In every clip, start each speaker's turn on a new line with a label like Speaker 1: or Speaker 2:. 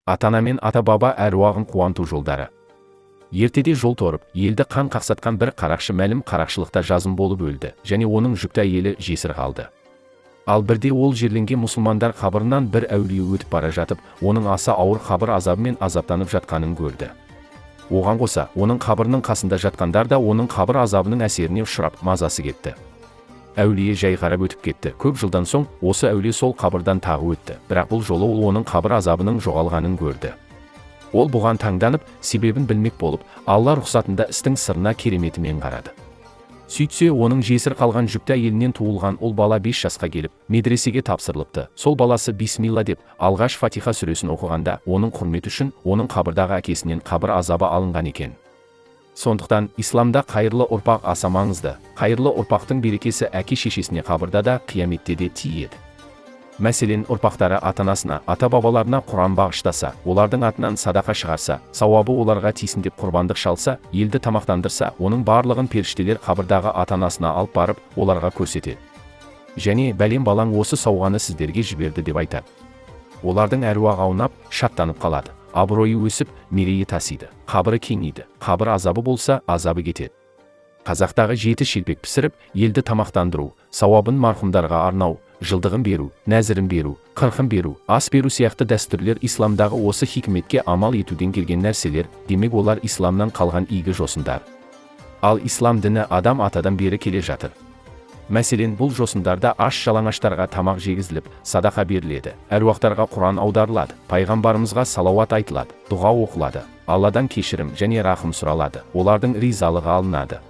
Speaker 1: Ата-ана мен ата-баба әруағын қуанту жолдары. Ертеде жол торып, елді қан қақсатқан бір қарақшы мәлім қарақшылықта жазым болып өлді және оның жүкті әйелі жесір қалды. Ал бірде ол жерленген мұсылмандар қабырынан бір әулие өтіп бара жатып, оның аса ауыр қабыр азабымен азаптанып жатқанын көрді. Оған қоса, оның қабырының қасында жатқандар да оның қабыр азабының әсеріне ұшырап, мазасы кетті. Әулие жай қарап өтіп кетті. Көп жылдан соң осы әулие сол қабырдан тағы өтті, бірақ бұл жолы ол оның қабыр азабының жоғалғанын көрді. Ол бұған таңданып, себебін білмек болып, Алла рұқсатында істің сырына кереметімен қарады. Сөйтсе, оның жесір қалған жүкті әйелінен туылған ұл бала 5 жасқа келіп, медресеге тапсырылыпты. Сол баласы «Бисмилла» деп алғаш Фатиха сүресін оқығанда, оның құрметі үшін оның қабырдағы әкесінен қабыр азабы алынған екен. Сондықтан исламда қайырлы ұрпақ аса маңызды. Қайырлы ұрпақтың берекесі әке шешесіне қабырда да, қияметте де тиеді. Мәселен, ұрпақтары ата-анасына, ата-бабаларына құран бағыштаса, олардың атынан садақа шығарса, сауабы оларға тисін деп құрбандық шалса, елді тамақтандырса, оның барлығын періштелер қабырдағы ата-анасына алып барып, оларға көрсетеді және «Бәлем балаң осы сауғаны сіздерге жіберді» деп айтады. Олардың әруағы аунап, шаттанып қалады, абыройы өсіп, мерейі тасиды, қабыры кеңейді, қабыр азабы болса, азабы кетеді. Қазақтағы жеті шелпек пісіріп, елді тамақтандыру, сауабын марқұмдарға арнау, жылдығын беру, нәзірін беру, қырқын беру, ас беру сияқты дәстүрлер исламдағы осы хикметке амал етуден келген нәрселер. Демек, олар исламнан қалған игі жосындар. Ал ислам діні Адам атадан бері келе жатыр. Мәселен, бұл жосындарда аш жалаңаштарға тамақ жегізіліп, садақа беріледі, әруақтарға құран аударылады, пайғамбарымызға салауат айтылады, дұға оқылады, Алладан кешірім және рахым сұралады, олардың ризалығы алынады.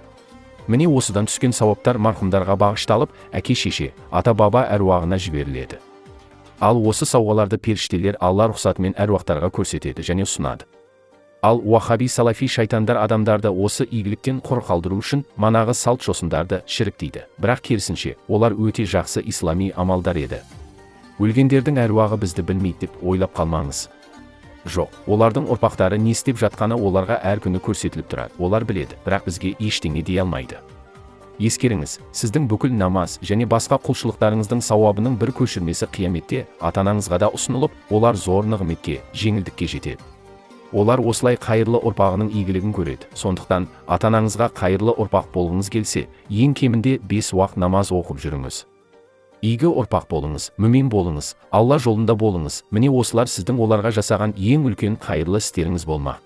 Speaker 1: Міне, осыдан түскен сауаптар марқұмдарға бағышталып, әке шеше, ата баба әруағына жіберіледі. Ал осы сауғаларды періштелер Алла рұқсатымен әруақтарға көрсетеді және ұсынады. Ал уахаби, салафи шайтандар адамдарды осы игіліктен құр қалдыру үшін манағы салт жосындарды шірік дейді. Бірақ керісінше, олар өте жақсы ислами амалдар еді. Өлгендердің әруағы бізді білмейді деп ойлап қалмаңыз. Жоқ, олардың ұрпақтары не істеп жатқаны оларға әр күні көрсетіліп тұрады. Олар біледі, бірақ бізге ештеңе дей алмайды. Ескеріңіз, сіздің бүкіл намаз және басқа құлшылықтарыңыздың сауабының бір көшірмесі қияметте ата-анаңызға да ұсынылып, олар зор нығметке, жеңілдікке жетеді. Олар осылай қайырлы ұрпағының игілігін көреді. Сондықтан ата-анаңызға қайырлы ұрпақ болғыңыз келсе, ең кемінде бес уақ намаз оқып жүріңіз. Игі ұрпақ болыңыз, мүмин болыңыз, Алла жолында болыңыз. Міне, осылар сіздің оларға жасаған ең үлкен қайырлы істеріңіз болмақ.